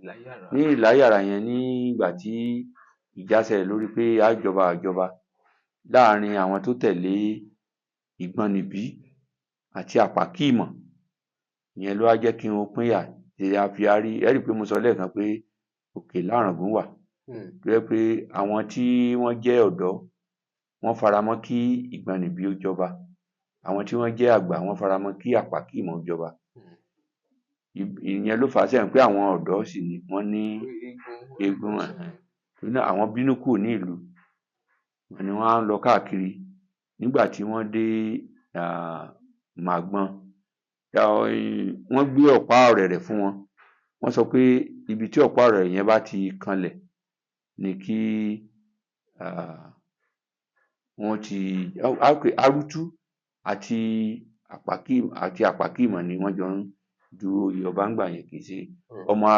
Ìláyàrá. Ní Ìláyàrá yẹn, nígbà tí ìjà ṣẹlẹ̀ lórí pé àjọba àjọba láàrin àwọn tó tẹ̀lé Ìgbọnnìbí àti Àpàkíìmọ̀, ìyẹn ló wá jẹ́ kí wọ́n pínyà tí a fi á rí. Ẹ rí i pé mo sọ lẹ́ẹ̀kan pé Òkè Láràngún wà, tó jẹ́ pé àwọn tí wọ́n jẹ́ ọ̀dọ́, wọ́n faramọ́ kí Ìgbọnnìbí ó jọba, àwọn tí wọ́n jẹ́ àgbà, wọ́n faramọ́ kí Àpàkíìmọ̀ ó jọba. Ìyẹn ló fà á sẹ́yìn pé àwọn ọ̀dọ́ sì ni wọ́n ní eégún, torí náà àwọn bínú kúrò ní ìlú ni wọ́n á lọ káàkiri. Nígbà tí wọ́n dé Màgbọn, wọ́n gbé ọ̀pá ọ̀rẹ̀rẹ̀ fún wọn. Wọ́n sọ pé ibi tí ọ̀pá ọ̀rẹ̀rẹ̀ yẹn bá ti kanlẹ̀ ni kí wọ́n ti Arútú àti Àpàkíìmọ̀ ni wọ́n jọ ń du oyè ọba ńgbà yẹn, kì í ṣe ọmọ.